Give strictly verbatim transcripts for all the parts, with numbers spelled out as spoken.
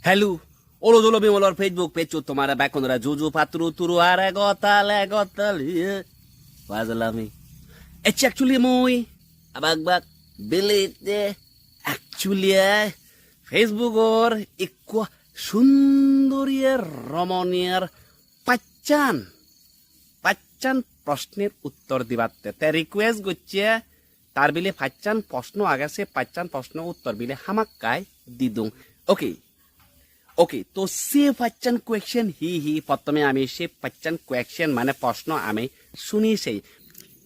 Hello, Olo Jolo Bimolor Facebook page-ot tomare bekkunore juju patturu turu are gotal e gotal iye. Fajlami. Ecche actually mui abak bak bilite actually ai Facebook-or ikko sundoriye romoniyer pachan, pachan proshner uttor dibatte. Te request gocche tar bile pachan proshno age, se pachan proshno uttor bile hamakkai didung. Okay. Okay, to se pachan question hi hi? Prothome ami se pachan question mane proshno ami suni sei.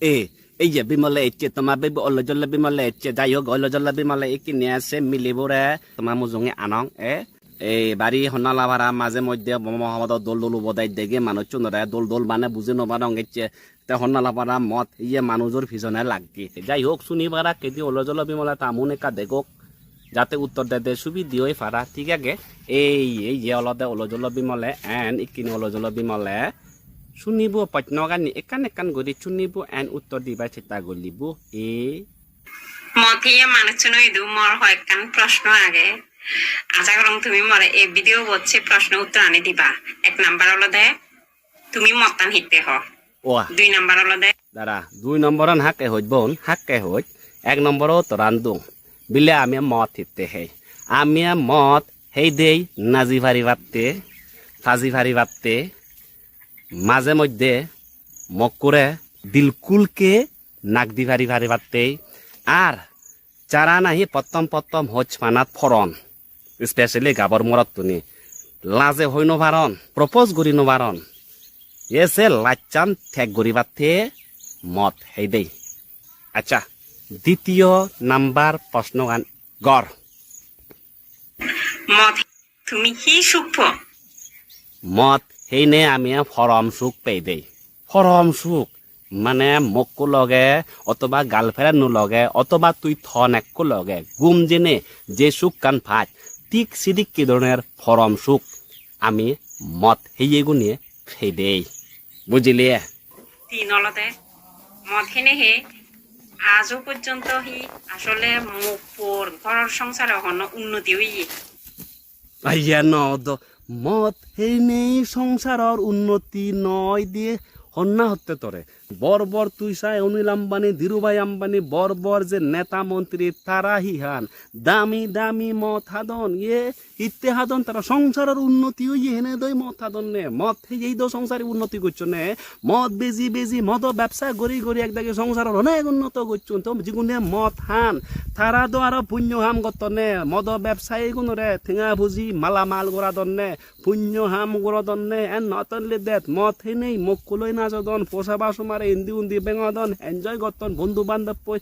E, ei je Bimole ecche, toma bebe ollo jollo Bimole ecche, jai hok, ollo jollo Bimole ikkine se milebore toma mujunge anong, e? Ei bari honna labara maje moddhe momo homodo dol dol ubodej dege manuchunore, dol dol mane buji no parong ecche. Te honna labara mod iye manujor pijone lagge. Jai hok, suni para kedi ollo jollo Bimole ta mun ekka degok. Jate uttor dede subidi oi para, thik age? Ei, ei je olode ollo jollo Bimole, en ikkine ollo jollo Bimole. Sunibo proshno gani ekkan ekkan guri sunibo, en uttor dibar chesta guribo. E. Mod hiye manuchun idu mor hoyekkan proshno age. Aja gorong tumi more ei video bot se proshno uttor ani diba. Ek number olode, tumi modtan hitte ho? Oa. Dui number olode. Dara, dui numberan hakke hoj bon, hakke hoj. Ek numbero toran dung. Bile ami mod hitte hei? Ami mod hei dei naji paribatte, paji paribatte, maje moddhe mokkore dilkulke nak di pari paribatte. Ar jara nahi pottom pottom hoj panat poron, specially gabor morottuni, laje hoi no paron, propose guri no paron, ye se lajchan teg guribatte mod hei dei. Accha, ditiyo number proshnogan gor. Mod tumi hi suk po? Mod heinei ami porom suk pei dei. Porom suk mane mokko loge, otoba girlfriend-o loge, otoba tui ton ekko loge gum jene je sukkan pach, thik sidikke dhoronor porom suk ami mod heiye gune pei dei. Bujile? Tin olode, mod heinei he ajo porjonto hi asole mokko ghoror songsare hono unnoti oye? Aiya no do, mod heinei songsaror unnoti noi diye honna hotte tore. Bor bor tui sai Anil Ambani, Dhirubhai Ambani, bor bor je neta montri tara hi han, dami dami mod hadon, ye hitte hadon, tara songsaror unnoti oye hene doi mod hadonne. Mod heyei do songsare unnoti gocchonne. Mod beji beji, modo bebsa gori gori ekdagi songsaror onek unnoto gocchon. To jigune mod han, tara do aro punyo ham gottonne. Modo bebsai gunore tenga puji malamal goradonne, punyo ham goradonne. And not only that, mod heinei mokko loi najodon, posa basumare indi undi bengodon, enjoy gotton bondhu bandoppoi.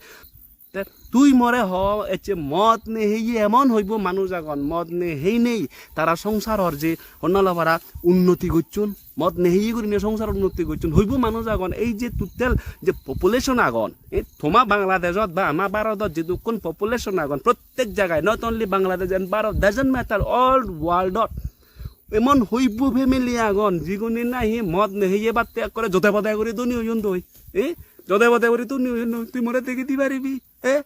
Te tui more ho, ecche mod ne heye emon hoibo manuj agon, mod ne heinei tara songsaror je honna labara unnoti gocchon, mod ne heye gurinei songsaror unnoti gocchon, hoibo manuj agon, ei je total je population agon, ei toma Bangladeshot ba ama Bharodot jedukkun population agon, prottek jagai, not only Bangladesh and Bharat, doesn't matter, all worldot emon hoibo family agon, jigune nahi mod ne heye batte ekkore jode bode guri dhoni oyon doi. Eh? Jode bode guri dhoni oyon doi. Tui more degei di paribi? Eh?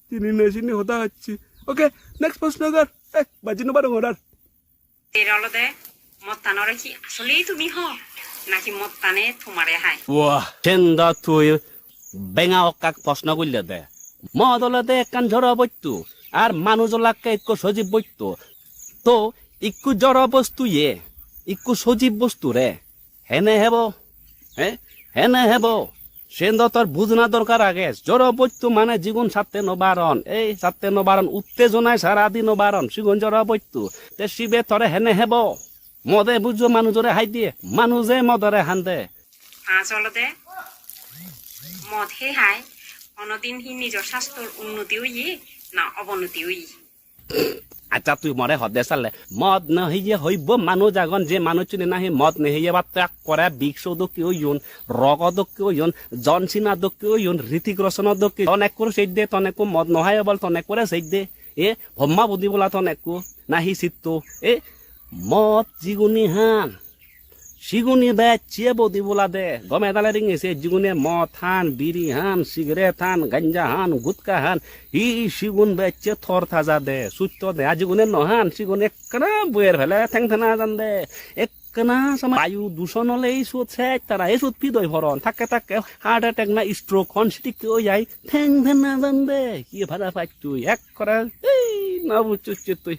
Sini noi, sini hoda hocche. Okay, next proshno kar. Eh, baji no parong order. Ter olode, modtanore hi asole tumi ho? Naki modtane tomare hai? Wah, sen do tui benga okkak proshno golle de. Mod olode ekkan joro bostu, ar manuj olakke ekko sojib bostu. To ikku joro bostu ye, ikku sojib bostu re, hene hebo? He? Hene hebo? Sen do tor bujana dorkar age. Joro bostu mane jigun satte no paron, ei satte no paron, uttejonai sara di no paron, sigun joro bostu. Te sibe tore hene hebo? Mode bujo manujore hai diye, manuje modore hande. Paanch olode, mod he hai, honodin hi nijor sastor unnoti oye na obonoti oye? Accha, tui more hode sale, mod no heye hoibo manuj agon, je manuchchune nahi mod no heye batte ekkore Big Show dokke oyon, Rogo dokke oyon, John Cena dokke oyon, Hrithik Roshan dokke, ton ekkur sejde, ton ekku mod no hai bol, ton ekkore sejde, e, homma budi bola ton ekku, nahi sitto, e, mod jiguni han, Sigune bej se bodi bola de, gome dale ringe se jigune mod han, biri han, cigarette han, ganja han, gutka han, hi sigun bej se tor taja de, susto de, a jigune no han, sigun ekkana boyer pele theng thena jan de, ekkana sama bayu duson ole ei sot sej tara, ei sot pidoi poron, thakke thakke heart attack na stroke hon sidikke oi jai, theng thena jan de, hi para paj tui, ekkore, ei, na bucchus tui.